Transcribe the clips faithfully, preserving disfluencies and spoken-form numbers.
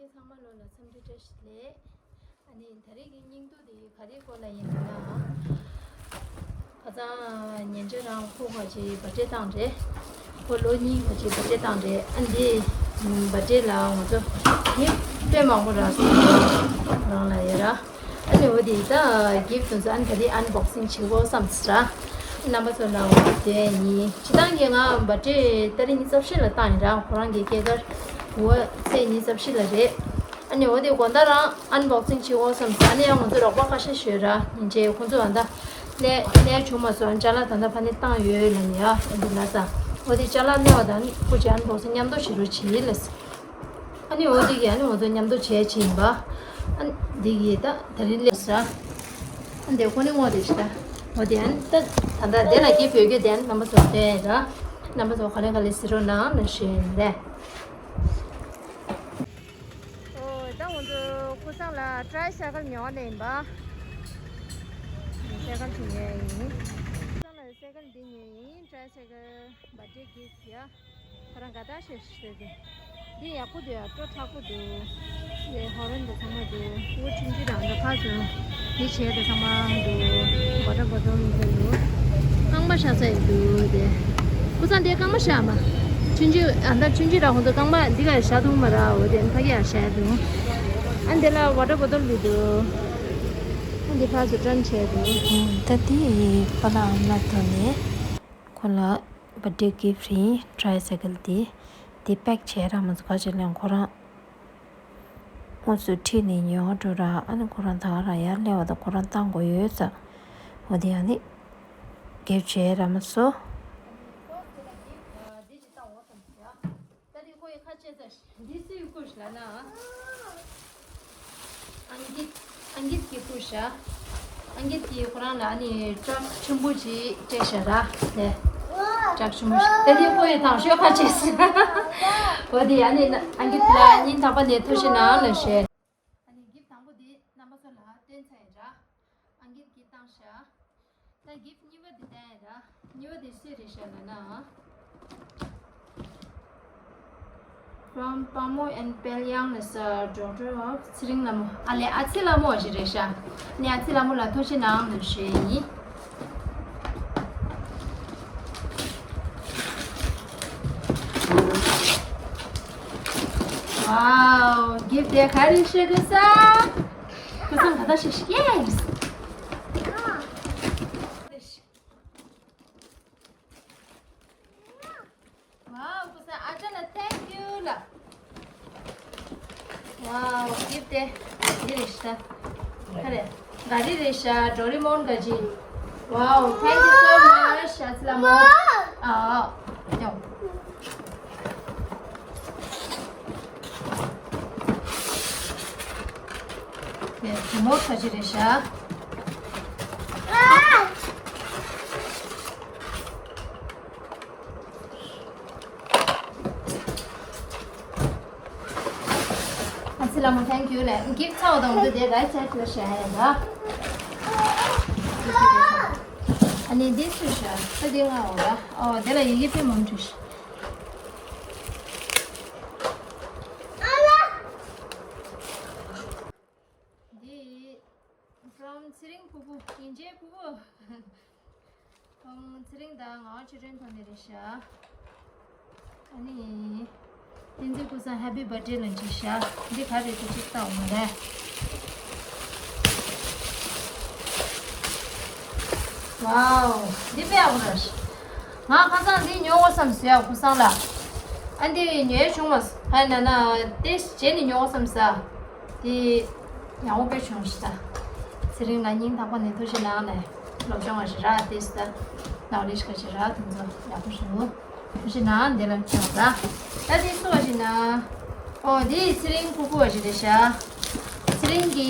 ཚང་མ་ལོ་ལ་འཚམས་འདྲི་བཀྲ་ཤིས་བདེ་ལེགས། ཨ་ནི་ད་རེས་ཀྱི་སྙིང་སྡུག་དེ་ག་རེའི་སྐོར་ལ་ཡིན་ན། ཁ་སང་ཉེ་ཆར་རང་ཁོ་ཁ་ཅིག་བར་ཐི་ཌེ་བཏང་རེད། ཁོ་ལོ་གཉིས་ཁ་ཅིག་བར་ཐི་ཌེ་བཏང་རེད། ཨ་འདི་བར་ཐི་ཌེ་ལ་ང་ཚོ་ནི་དཔེ་མང་པོ་རག་སོང་། རང་ལ་ཡོད་ར། ཨ་ནི་འོ་དེ་ད་གིཕ་དེ་ཚོ་ཨ་ནི་ད་རེས་ཨན་བོག་སིང་བྱེད་དགོས་བསམ་ཟེར་ར། རྣམ་པ་ཚོ་ལ་འོ་དེ་ཡིན། སྤྱིར་བཏང་གི་ང་བར་ཐི་ཌེ་ཏ་རིག་ཉི་ཤུ་རྩ་བཞི་ལ་བཏང་ཡིན་ར། ཁོ་རང་གི་སྐྱེས་སྐར་འོ་ཚེས་ཉི་ཤུ་རྩ་བཞི་ལ་རེད། ཨ་ནི་འོ་དེ་དགོང་དག་རང་ཨན་བོག་སིང་བྱེད་དགོས་བསམ་ཟེར། ཨ་ནི་ཡང་ང་ཚོ་རོགས་པ་ཁ་ཤས་ཤོད་ར། ཉིན་བྱེད་ཁོང་ཚོ་ཨ་ད་ལས་ལས་བྱུང་མ་སོང་། ཅ་ལག་ད་ལྟ་ཕ་ནས་བཏང་ཡོད་ལ་ནི་ཡ། ཨ་འདི་ལ་ས་འོ་དེ་ཅ་ལག་ལས་བ་དང་ཁོ་ཅི་ཨན་བོག་སིང་མཉམ་དུ་བྱེད་རོགས་བྱེད་ལ་ས། ཨ་ནི་འོ་དེ་གི་ཨ་ནི་ང་ཚོ་མཉམ་དུ་བྱས་ཕྱིན་པ། ཨ་འདི་གི་ད་ད་རིང་ལས་ས། ཨ་འདི་ཁོ་ནི་ངོ་དེ་ཤི་ད། འོ་དེ་ཨ་ནི་ད་ད་ད་དེ་ལ་གི་བོད་སྐད་དེ་ཨ་ནི་རྣམ་པ་ཚོ་དེ་ར། རྣམ་པ་ཚོ་ག་ལེ་ག་ལེ་ཟེར་རོགས་གནང་ལ་ཞུ་ཡིན་ལས། ཨོ་ད་ང་ཚོ་ཁུ་སང་ལ་ཊི་རའི་སའི་ཀལ་ཉོ་བ་ནས་ཡིན་པ། སའི་ཀལ་ཅིག་ཉོས་ཡིན། ཁུ་སང་ལ་སའི་ཀལ་འདི་ཉོས་ཡིན། ཊི་རའི་སའི་ཀལ་བར་ཐི་ཌེ་གིཕ་ཡ། ཁོ་རང་དགའ་ཐག་ཤེས་ཤེས་ཟེར་གི། འདི་ཡག་པོ་འདུག་ཡ། སྤྲོ་ཐག་པོ་འདུག་འདི་ཧོ་རོན་དེ་ཚང་མ་འདུག་འུ་ཆུང་ཆུང་རང་འདྲ་ཕར་ཚུར་འདི་བྱས་དེ་ཚང་མ་འདུག་བ་ཊར་བོ་ཊལ་མི་འདུག་རྐང་པ་བཞག་ས་ཡི་འདུག་དེ། ཁུ་སང་དེ་རྐང་པ་བཞག་མ། ཆུང་ཆུང་ཨ་ད་ཆུང་ཆུང་རང་ཁོང་ཚོ་རྐང་པ་འདི་ག་བཞག་ཐུབ་མ་ར། འོ་དེ་ཕ་གི་ཡ་བཞག་འདུག་ཨ་འདི་ལ་བ་ཊར་བོ་ཊལ་མི་འདུག་ཨ་འདི་ཕར་ཚུར་ཊརན་བྱས་འདུག་ད་དེ་པ་ལགས་ཨ་མ་ཐོན་ནས་ཁོ་ལ་བར་ཐི་ཌེ་གིཕ་རིང་ཊི་རའི་སའི་ཀལ་དེ་དེ་པེག་བྱས་ར། མ་ཚོ་ག་ཅེ་ལན་ཁོ་རང་དངོས་སུ་ཁྲིད་ནས་ཉོ་འགྲོ་ར། ཨ་ནི་ཁོ་རང་ད་ག་རང་ཡར་སླེབས་པ་དང་ཁོ་རང་བཏང་དགོས་ཡོད་ས། འོ་དེ་ཡང་ནི་གེབ་བྱས་ར་མ་སོ། ད་དེ་ཁོ་ཡི་ཁ་ཆེ་ས་འདི་སུའི་སྐུ་ཞིག་ལ་ན། ཨང་གིད། ཨང་གིད་ཀྱི་སྐུ་ཞ། ཨང་གིད་ཀྱིས་ཁོ་རང་ལ་ནི་ཊྲག་ཆེན་པོ་ཅིག་སྤྲད་ཤག་ར། ལས། ཊྲག་ཆེན་པོ་ཞིག་ད་དེ་ཁོ་ཡི་དང་ཤོས་ཁ་ཆེ་ས། འོ་དེ་ཨ་ནི་ཨང་གིད་ལ་སྙིང་ཐག་པ་ནས་ཐུགས་རྗེ་གནང་ལ་ཞུ། ཨ་ནི་གིཕ་དང་པོ་དེ་རྣམ་པ་ཚོ་ལ་སྟོན་ཚར་ཡིན་ར། ཨང་གིད་ཀྱིས་བཏང་ཤག་ད་གིཕ་གཉིས་པ་དེ་བསྟན་ར། གཉིས་པ་དེ་སུ་རེད་ཤག་ལབ་ན། From Pamo and Pelyang is a daughter of ཚེ་རིང་ལྷ་མོ། ཨ་ལས་ཨ་ཚེ་ལྷ་མོ་ཞིག་རེད་ཤག་ནི་ཨ་ཚེ་ལྷ་མོ་ལ་ཐུགས་རྗེ་གནང་ལབ་ཞུ་ཡིན། Wow, གིཕ་དེ་ག་རེ་ཤག་ཀུ་སང་། ཀུ་སང་ག་ད་ཤག་ཤག་ཡེས། Wow, ཀུ་སང་ཨ་ཅག་ལ་thank you ལ། Wow, གིཕ་དེ་འདི་རེད་ཤག་ག་རེ། ག་རེ་རེད་ཤག་ཌོ་རི་མོན་ག་ཅི། Wow, thank you so much ཨ་ཚེ་ལྷ་མོ། ཨ། ཡོང་། དེ་རི་མོ་ཊི་ག་ཅི་རེད་ཤག་ཨ་ཚེ་ལྷ་མོ་thank you ལས། གིཕ་ཚ་བ་དང་དུ་དེ་རའིཊ་སའིཌ་ལ་བཞག་ཡ་ད། ཨ་ནི་འདི་སུ་ཤག་ད་འདི་ང་འོ་ར། ཨོ་དེ་ལ་ཡི་གེ་དཔེ་མང་པོ་འབྲི་ཤག་འདི་from ཚེ་རིང་ཕུར་བུ། དབྱིན་ཇིའི་ཕུར་བུ། from ཚེ་རིང་དང་ངག་དབང་ཆོས་སྒྲོན་ཐོག་ནས་རེད་ཤག་ཨ་ནི། བསྟན་འཛིན་ཀུན་བཟང་happy birthday ལ་འབྲི་ཤག་འདི་ག་རེད་དེ་ཅིག་ལྟ་འོ་མ་རེད། Wow, འདི་དཔེ་ཡག་པོ་རེད། ང་ཁ་སང་འདི་ཉོ་དགོས་བསམ་ཟེར་ཡ་ཀུན་བཟང་ལ། ཨ་འདི་ཉོས་བྱུང་མ་སོང་། ཧ་ན་ན་དེ་བྱས་ནས་ཉོ་དགོས་བསམ་ཟེར། དེ་ཡག་པོ་དཔེ་བྱུང་ཤག་ད། ཚེ་རིང་ལ་སྙིང་ཐག་པ་ནས་ཐུགས་རྗེ་གནང་ནས་སློབ་སྦྱོང་བ་ཞིག་རག་དེ་ཟེར། ནོ་ལེ་ཇི་ག་ཞིག་རག་དེ་ཚོ་ཡག་པོ་བྱུང་། ཐུགས་རྗེ་གནང་། འདི་ལ་བྱུང་ད། ད་དེ་སུ་བ་ཞིག་ན། ཨོ་དེ་ཚེ་རིང་ཕུར་བུ་བ་ཞིག་རེད་ཤག་ཚེ་རིང་གི་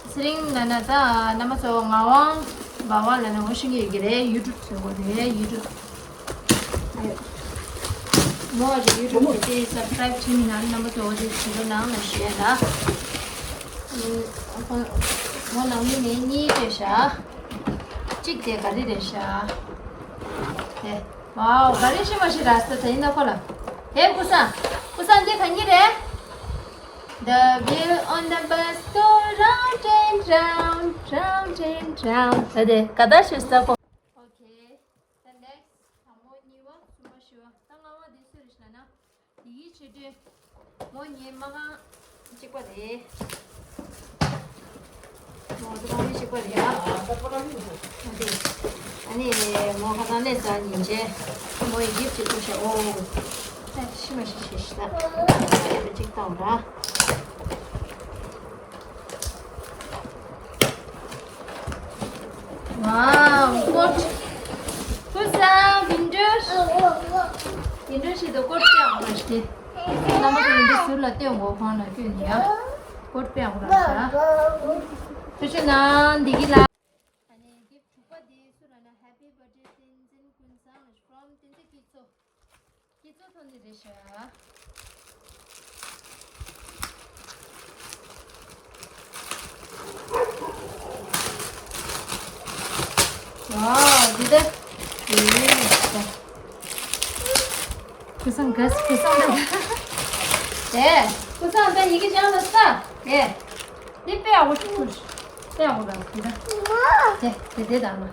ཚེ་རིང་ལབ་ན་ད་རྣམ་པ་ཚོ་ངག་དབང་བ་བ་ལབ་ན་ངོ་ཤེས་ཀྱི་ཡོད་ཀྱི་རེད། ཡུ་ཊུབ་བཟོ་དགོས་རེད། ཡུ་ཊུབ་མོ་ཨ་ཅག་ཡུ་ཊུབ་དེ་སབ་སི་ཀ་རེབ་བྱེད་མི་ནང་རྣམ་པ་ཚོ་འོ་དེ་བྱེད་རོགས་གནང་ལ་ཞུ་ཡ་ད། ཨ་ཁོ་མོ་ནང་མི་ནས་གཉིས་སྤྲད་ཤག་གཅིག་དེ་ག་རེ་རེད་ཤག་དེ། ཝའོ་ག་རེ་ཤི་མ་ཤི་ར་ས་ད་ཡིན་ན་ཁོ་ལ། ཧེ་ཀུ་སང་། ཀུ་སང་འདི་ག་གཉིས་རེད། The wheel on the bus go round and round, round and round. ད་དེ་ག་ད་ཤོད་ས་གོ། Okay. The next. དང་པོ་གཉིས་པ་གསུམ་པ་བཞི་པ། ད་ལྔ་པ་དེ་སུ་རེད་ལབ་ན། དེ་གི་ཆེ་གྲས། མོ་ངའི་མ་གང་གཅིག་པ་རེད། མོ་དེ་གང་གཅིག་པ་རེད་ཡ། ཨ་ནི་མོ་ཁ་ཚང་ལས་ས་ཉིན་བྱས། མོ་ཡི་གིབ་ཅིག་ཐུག་ཤག་ཨོ། ཨ་ཤི་མ་ཤི་ཤི་ཤི་ད། གཅིག་བཏང་ར། Wow, coat. ཀུན་བཟང་། winter. Winter ཞིག་ཏུ་coat་སྤྲས་དགོས་ར་ཞིག་རྣམ་པ་ཚོ་འདི་ཟུར་ལ་སྟོན་དགོས་ཁོང་ལ་སྐྱོན་ཡ། coat་སྤྲས་དགོས་ར་ཤག་ཐུགས་རྗེ་གནང་། འདི་གི་ལ། ཨ་ནི་གིབ་དྲུག་པ་འདི་སུ་ལབ་ན། Happy birthday བསྟན་འཛིན་ཀུན་བཟང་ལ་from བསྟན་འཛིན་སྐྱིད་མཚོ། སྐྱིད་མཚོ་ཐོན་ནི་རེད་ཤག་ཝའོ། འདི་ལྟ། འདི་ལྟ། ཀུན་བཟང་ག་ཀུན་བཟང་ད། དེ། ཀུན་བཟང་ད་ཡི་གེ་སྦྱང་ལ་ས། དེ། འདི་དཔེ་ཡག་པོ་ཞིག་ཐུག་དཔེ་ཡག་པོ་ར་འདི་ད། དེ་དེ་དེ་དང་ན།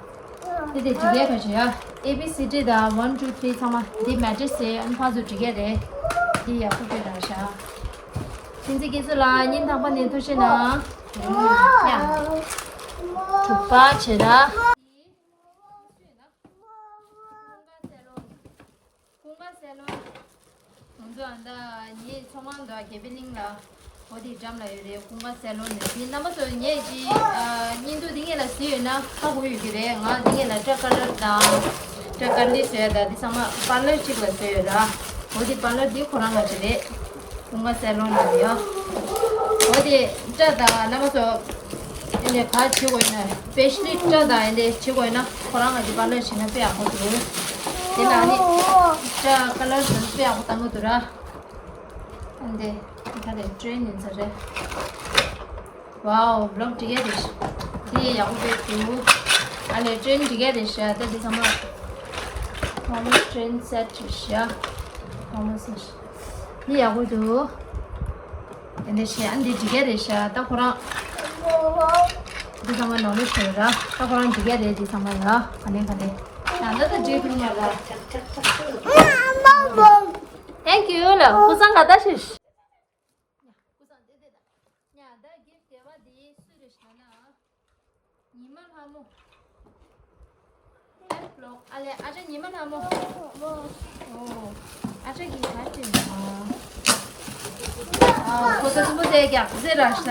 དེ་དེ་འབྲི་གས་ག་ཞིག་ཡ། A B C D དང་one two three ཚང་མ་འདི་matric་ཟེར་ཨན་ཕ་ཚོ་འབྲི་གས་རེད། འདི་ཡག་པོ་དཔེ་ར་ཤག་བསྟན་འཛིན་སྐྱིད་མཚོ་ལགས་ཉིན་དང་པ་ནས་ཐུགས་རྗེ་གནང་། ཡ། དྲུག་པ་བྱེད་ར། ཀུན་དགའ་སེ་ལོན། ང་ཚོ་ཨ་ད་ངའི་ཚོང་ཁང་འདུག་དགེ་འཕེལ་གླིང་ལ། འོ་དེའི་འགྲམ་ལ་ཡོད་རེད། ཀུན་དགའ་སེ་ལོན་ནས། དེ་རྣམ་པ་ཚོ་ངས་ཅིག་ཨ་བརྙན་ཐུང་འདི་ངེད་ལ་གཟིགས་ཡོད་ན་ཧ་གོ་ཡོད་ཀྱི་རེད། ང་འདི་ངེད་ལ་སྐྲ་ཀ་ལར་དང་། སྐྲ་ཀར་ལི་བཟོས་ཡ་དང་འདི་ཚང་མ་པར་ལར་གཅིག་ལ་བཟོས་ཡོད་ར། འོ་དེ་པར་ལར་འདི་ཁོ་རང་ང་ཅིག་རེད། ཀུན་དགའ་སེ་ལོན་ནས་ཡོད། འོ་དེ་སྐྲ་དང་རྣམ་པ་ཚོ། ཨེ་འདྲས་ག་བྱེད་དགོས་ན་སྤེ་ཤལ་ལི་སྐྲ་དང་ཨེ་འདྲས་བྱེད་དགོས་ན་ཁོ་རང་ང་ཅིག་པར་ལར་བྱེད་ན་དཔེ་ཡག་པོ་འདུག་དེ་ལ་ཨ་ནི་སྐྲ་ཀ་ལར་བཟོ་ན་དཔེ་ཡག་པོ་བཏང་གི་འདུག་ར། ཨ་འདྲས་ད་རེད་ཀྲེན་ཡིན་ས་རེད། ཝའོ་བི་ལོག་འབྲི་གས་རེད། དེ་ཡག་པོ་དཔེ་འདུག་ཨ་ལས་ཀྲེན་འབྲི་གས་རེད་ཤག་ད་དེ་ཚང་མ་ཧོ་མོ་ཀྲེན་སེ་ཊི་རེད་ཤག་ཧོ་མོ་སེ་ཊི་འདི་ཡག་པོ་འདུག་ཨེ་འདྲས་བྱས་ཨ་འདི་འབྲི་གས་རེད་ཤག་ད་ཁོ་རང་འདི་ཚང་མ་ནོར་ལེ་ཤོར་ར། ད་ཁོ་རང་འབྲི་གས་རེད། འདི་ཚང་མ་ལ་ག་ནས་ག་ནས་ཡང་ད་ད་འབྲི་ཐུབ་མ་ར། Thank you ལ་ཀུན་བཟང་ག་ད་ཤིས། ཀུན་བཟང་དེ་དེ་ད་ཡང་ད་གིབ་དེ་བ་དེ་སུ་རེད་ཤག་ན། ཉི་མ་ལྷ་མོ། ཨེ་ལོ། ཨ་ལས་ཨ་ཅག་ཉི་མ་ལྷ་མོ། ཨོ། ཨ་ཅག་གིས་ག་རེ་བྲིས་ན། ཨ། ཁོ་ཚོ་ཐུམ་པོ་དེ་རྒྱག་ཟེར་ར་ཤི་ན།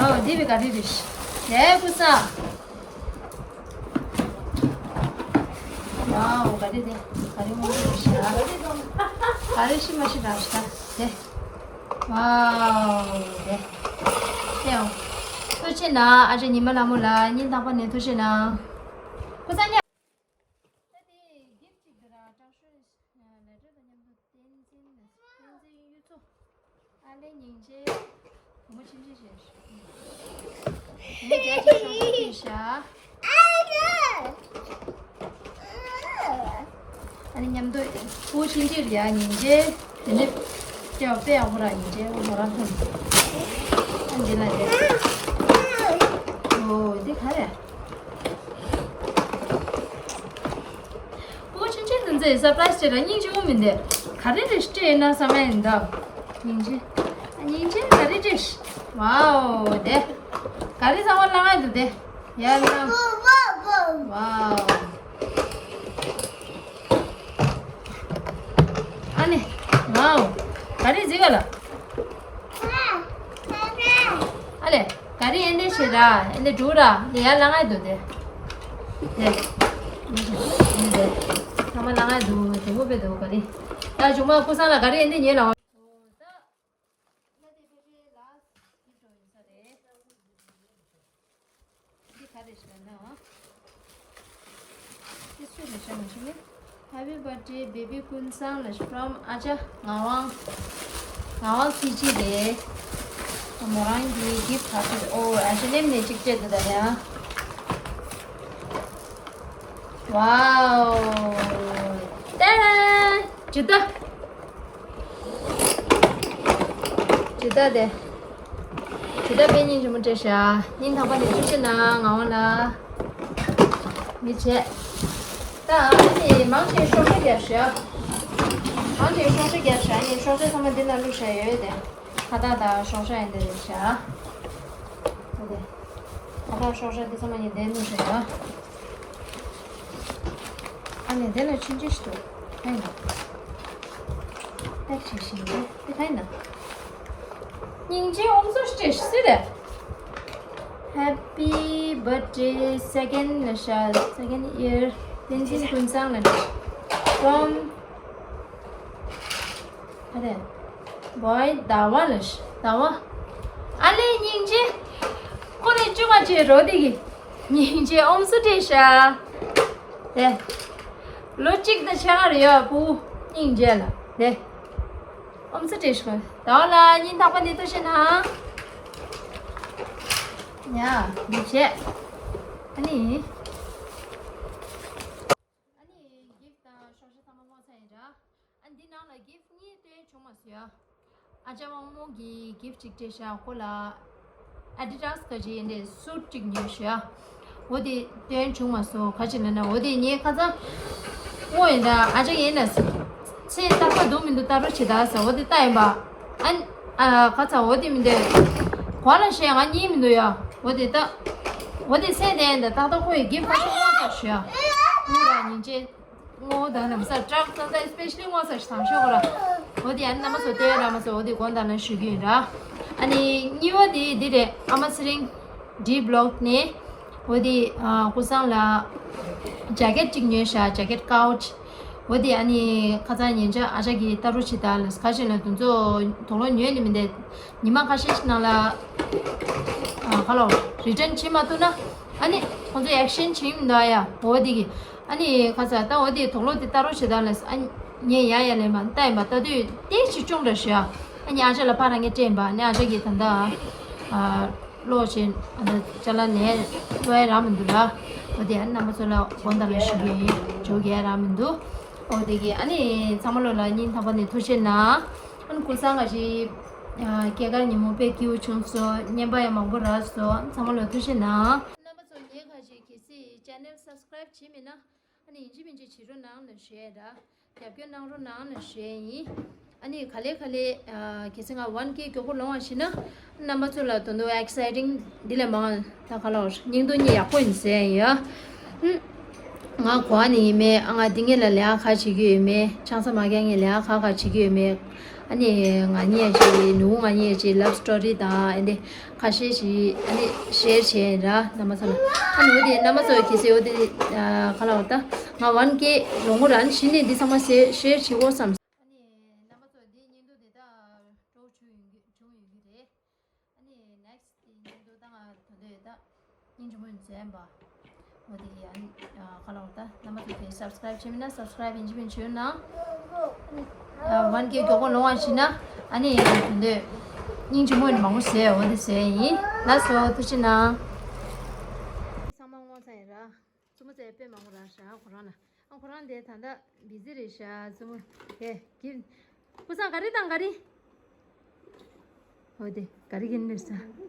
ཨོ། འདི་བས་ག་རེ་རེད། ཡ་ཀུན་བཟང་། ཝའོ། ག་རེ་དེ། ག་རེ་མོ་རེད་ཤི་ན། ག་རེ་ཤི་མ་ཤི་ར་ཤི་ན། དེ། ཝའོ། དེ། དེའང་། ཐུགས་རྗེ་གནང་། ཨ་ཅག་ཉི་མ་ལྷ་མོ་ལ་ཉིན་དང་པ་ནས་ཐུགས་རྗེ་གནང་། ཁོ་ཚང་ཉ། ད་དེ་གིབ་ཅིག་འདི་ར་དྲག་ཤོས་ལེ་ཊར་དང་མཉམ་དུ་བསྟན་འཛིན་ལ་བསྟན་འཛིན་གཡུ་མཚོ། ཨ་ལས་སྙིང་རྗེ། བུ་མོ་ཆུང་ཆུང་ཞིག་ངས་རྒྱ་ཆེ་ཤོག་ཁུ་ཤ། ཨ་ནི་མཉམ་དུ་ཕྲུ་གུ་ཆུང་ཆུང་རེད་ཡ། སྙིང་རྗེ། དེ་ནས་སྐྱེ་བ་དཔེ་ཡག་པོ་ར། སྙིང་རྗེ། འོ་མོ་རང་ཐོན། ཨ་འདི་ལ་རེད། ཨོ་འདི་ག་རེ། ཕྲུ་གུ་ཆུང་ཆུང་འདི་ཚོས་སར་པ་རའི་སི་སྤྲད་ར་སྙིང་རྗེ་པོ་མིན་འདི། ག་རེ་རེ་སྤྲད་ཡོད་ན་བསམ་ཡ་ཡིན་ད། སྙིང་རྗེ། སྙིང་རྗེ་ག་རེ་སྤྲད། ཝའོ་དེ། ག་རེ་ཚང་མ་བླངས་ཡ་འདུག་དེ། ཡ་ལ། ཝའོ། ཨ་ནི། ཝའོ། ག་རེ་ཟིག་ག་ལ། ཨ་ལས། ག་རེ་ཨེ་འདྲས་བྱེད་ར། ཨེ་འདྲས་འགྲོ་ར། འདི་ཡར་ལངས་ཡ་འདུག་དེ། དེ། འདི། ཚང་མ་ལངས་ཡ་འདུག་དེ་མོ་དཔེ་འདུག་ག་རེ། ད་གཞུག་མ་ཀུན་བཟང་ལ་ག་རེ་ཨེ་འདྲས་ཉོས་ལ། ཨོ་ད། ད་དེ་ཕལ་ཆེར་ལ་སི་ཊི་གི་ཕྲོ་ཡིན་ས་རེད། འདི་ག་རེ་ཞིག་ན། འདི་སུ་རེད་ཤག་མ་ཤེས་ནི། Happy birthday baby ཀུན་བཟང་ལ་from ཨ་ཅག་ངག་དབང་། ངག་དབང་སྲིད་སྤྱི་རེད། མོ་རང་གི་གིབ་ག་ཚོད། ཨོ་ཨ་ཅག་ལེམ་ནས་གཅིག་སྤྲད་འདུག་ད་ལེ་ཨ། ཝའོ། ཏེ་ཇི་ལྟ། དེ་ལྟ་དེ། དེ་ལྟ་དཔེ་སྙིང་རྗེ་མོ་སྤྲད་ཤག་སྙིང་ཐག་པ་ནས་ཐུགས་རྗེ་གནང་ངག་དབང་ལགས། མི་བྱེད། ད་ཨ་ནི་མང་ཆེ་ཤོག་བྱ་རྒྱབ་ཤག་མང་ཆེ་ཤོག་བྱ་རྒྱབ་ཤག་ཨ་ནི་ཤོག་བྱ་ཚང་མ་འདི་ན་བླུགས་བཞག་ཡོད་དེ། ཁ་བཏགས་དང་ཤོག་བྱ་ཡིན་དེ་རེད་ཤག་དེ་དེ། ཁ་བཏགས་ཤོག་བྱ་འདི་ཚང་མ་ངས་འདིར་བླུགས་བཞག་ཨ་ནི་དེ་ལ་ཆུང་ཆུང་ཞིག་འདུག་ཧེ་ན། ཨེག་ཆེ་ཤིང་རེད། དེ་ག་ཡིན་ན། སྙིང་རྗེ་ཨོམ་སོ་སྤྲད་སྲིད་རེད། Happy birthday second ལ་ཤ་second year བསྟན་འཛིན་ཀུན་བཟང་ལ་from ཨ་རེ། boy ཟླ་བ་ལ་ཤ་ཟླ་བ། ཨ་ལེ་སྙིང་རྗེ། ཁོ་ལས་བཅུ་ང་བྱེད་རོ་དེ་གི་སྙིང་རྗེ་ཨོམ་སོ་སྤྲད་ཤ་དེ། ལོ་གཅིག་དང་ཕྱེད་ཀ་རེ་ཡོད་ཨ་ཕྲུ་གུ་སྙིང་རྗེ་ལ་དེ། ཨོམ་སི་ཏྲེ་ཤོ། ད་བ་ལ་སྙིང་ཐག་པ་ནས་ཐུགས་རྗེ་གནང་། ཡ། མི་བྱེད། ཨ་ནི། ཨ་ནི་གིཕ་དང་ཤོག་བྱ་ཚང་མ་བསྔོགས་ཚར་ཡིན་ར། ཨ་ནི་འདི་ནང་ལ་གིཕ་གཉིས་སྟོན་བྱུང་མ་སོང་ཡ། ཨ་ཅག་དབང་མོ་གིས་གིཕ་གཅིག་སྤྲད་ཤག་ཁོ་ལ། ཨ་ཌི་ཌ་སི་ག་ཅིག་ཡིན་དེ་སུཊ་གཅིག་ཉོས་ཤག་འོ་དེ་སྟོན་བྱུང་མ་སོང་ག་ཅི་ལབ་ན་འོ་དེ་ངས་ཁ་སང་། དངོས་ཡིན་ད་ཨ་ཅག་ཡིན་ན། ཚེ་ལྟ་ཁ་འདུག་མི་འདུག་ལྟ་རོགས་བྱེད་ད་ཟེར་འོ་དེ་ལྟ་ཡིན་པ། ཨ་ནི། ཨ་ཁ་ཚ་འོ་དེ་མི་འདུག་གོ་ལ་བཤད་ང་གཉིས་མི་འདུག་ཡ། འོ་དེ་ལྟ། འོ་དེ་སེ་དེ་ཡིན་ད་ཏག་ཏག་ཁོ་ཡི་གིཕ་ཁ་ཤས་བསྔོགས་ཚར་ཤག་དངུལ་ར་ཉིན་བྱེད། དངོས་ད་ནམ་ས་ཊག་ཙང་ཙང་སི་པེ་ཤ་ལི་དངོས་ས་ཞིག་དང་ཤོག་གོ་ར། འོ་དེ་ཨ་ནི་རྣམ་པ་ཚོ་ལྟོས་ར་མ་ཚོ་འོ་དེ་དགོངས་དག་ལ་ཞུ་གི་ཡིན་ར། ཨ་ནི་གཉིས་པ་དེ་འདི་རེད། ཨ་མ་ཚེ་རིང་ཌི་བི་ལོག་ནས་འོ་དེ་ཨ་ཀུན་བཟང་ལ་ཇེ་ཀེཊ་གཅིག་ཉོས་ཤག་ཇེ་ཀེཊ་ཀའུ་ཆི། འོ་དེ་ཨ་ནི་ཁ་སང་ཉིན་ཆ་ཨ་ཅག་གིས་ལྟ་རོགས་བྱེད་ད་ལ་ག་ཞིག་ལ་དུ་ཚོ་དུག་ལོག་ཉོས་ནི་མི་འདུག་ཉི་མ་ཁ་ཤས་ཤིག་ནང་ལ་ཨ་ཁ་ལོ་རི་ཊན་བྱེད་མ་ཐུབ་ན་ཨ་ནི་ཁོང་ཚོ་ཨེག་ཤན་བྱེད་མི་འདུག་ཡ། འོ་དེ་གི་ཨ་ནི་ཁ་ཚ་ད་འོ་དེ་དུག་ལོག་དེ་ལྟ་རོགས་བྱེད་ད་ལ་ཨ་ནི་ངས་ཡ་ཡ་ལེན་པ་ལྟ་ཡིན་པ་ལྟ་དུས་ཏེ་ཞིག་ཅུང་འདྲ་ཞུ་ཡ། ཨ་ནི་ཨ་ཅག་ལ་ཕ་རང་ངས་སྤྲད་ཡིན་པ་ཨ་ནི་ཨ་ཅག་གིས་ད་ལྟ་ཨ་ལོག་བྱེད་ཨ་ད་ཅ་ལག་ལེན་ལོག་ཡ་རག་མི་འདུག་ལ། འོ་དེ་ཨ་ནི་རྣམ་པ་ཚོ་ལ་དགོངས་དག་ལ་ཞུ་གི་ཡིན། འཇོག་གི་ཡ་རག་མི་འདུག་འོ་དེ་གི་ཨ་ནི་ཚང་མ་ལོ་ལ་སྙིང་ཐག་པ་ནས་ཐུགས་རྗེ་གནང་། ཨ་ནི་ཀུན་བཟང་ག་ཞིག་སྐྱེས་སྐར་ཉིན་མོ་དཔེ་སྐྱིད་པོ་བྱུང་སོང་། བརྙན་པ་ཡང་མང་པོ་རག་སོང་། ཚང་མ་ལ་ཐུགས་རྗེ་གནང་། རྣམ་པ་ཚོ་ངའི་ཁ་ཞིག་གལ་སྲིད་ཅེ་ནལ་སབ་སི་ཀ་རེབ་བྱེད་མེད་ན་ཨ་ནི་ཡིན་གཅིག་མིན་གཅིག་བྱེད་རོགས་གནང་ལ་ཞུ་ཡ་ར། རྒྱབ་སྐྱོར་གནང་རོགས་གནང་ལ་ཞུ་ཡ་ཡིན། ཨ་ནི་ག་ལེ་ག་ལེ་གལ་སྲིད་ང་ཝན་ཀེ་མགྱོགས་པོ་ལོང་བ་ཞིག་ན་རྣམ་པ་ཚོ་ལ་དོན་དུ་ཨེག་སའི་ཊིང་འདི་ལས་མང་ད་ག་ལ་བར་སྙིང་སྟོབས་གཉིས་ཡག་པོ་ཡིན་ཟེར་ཡ་ཡིན་ཡ། ང་གོ་བ་ནས་ཡིན་མེད། ཨ་ང་འདི་ངེད་ལ་ལས་ཀ་ག་བྱེད་ཀྱི་ཡོད་མེད། ཆང་ས་མ་རྒྱག་ངེད་ལས་ཀ་ག་ག་བྱེད་ཀྱི་ཡོད་མེད། ཨ་ནི་ང་གཉིས་ཡ་ཅིག་ནུ་ང་གཉིས་ཡ་ཅིག་ལབ་སི་ཊོ་རི་དང་ཨ་འདི་ཁ་ཤས་ཤིག་ཨ་ནི་ཤེར་བྱས་ར་རྣམ་པ་ཚོ་ལ། ཨ་ནི་འོ་དེ་རྣམ་པ་ཚོ་གལ་སྲིད་འོ་དེ་ག་ལ་འོ་ད་ང་ཝན་ཀེ་ལོ་ངོ་རང་གཞི་ནས་འདི་ཚང་མ་ཤེར་ཤེར་བྱེད་དགོས་བསམ། ཨ་ནི་རྣམ་པ་ཚོ་འདི་བརྙན་ཐུང་དེ་དག་སྤྲོ་བྱུང་ཡོང་གི་བྱུང་ཡོང་གི་རེད། ཨ་ནི་ནེག་སི་ཊི་དེ་བརྙན་ཐུང་ད་ང་དོན་དུ་ད་སྙིང་རྗེ་མོ་ཡིན་མཛད་པ། འོ་དེ་ཡང་ག་ལ་འོ་ད་རྣམ་པ་ཚོ་དེ་སབ་སི་ཀ་རེབ་བྱེད་མིན་ན་སབ་སི་ཀ་རེབ་ཡིན་གཅིག་མིན་གཅིག་ཡོད་ན། ཝན་ཀེ་མགྱོགས་པོ་ལོང་བ་ཞིག་ན་ཨ་ནི་དོན་དུ་སྙིང་རྗེ་མོ་ཡིན་མང་པོ་ཟེར་འོ་དེ་ཟེར་ཡིན། ལགས་སོ་ཐུགས་རྗེ་གནང་། ཚང་མ་བསྔོགས་ཚར་ཡིན་ར། བཙུན་མོ་ཚོས་དཔེ་མང་པོ་རག་ཤག་ཁོ་རང་ལ། ཨ་ཁོ་རང་དེ་ད་ལྟ་བི་ཟི་རེད་ཤག་བཙུན་མོ་དེ་གིན། ཀུན་བཟང་ག་རེ་དང་ག་རེ། འོ་དེ་ག་རེ་གིན་རེད་ས།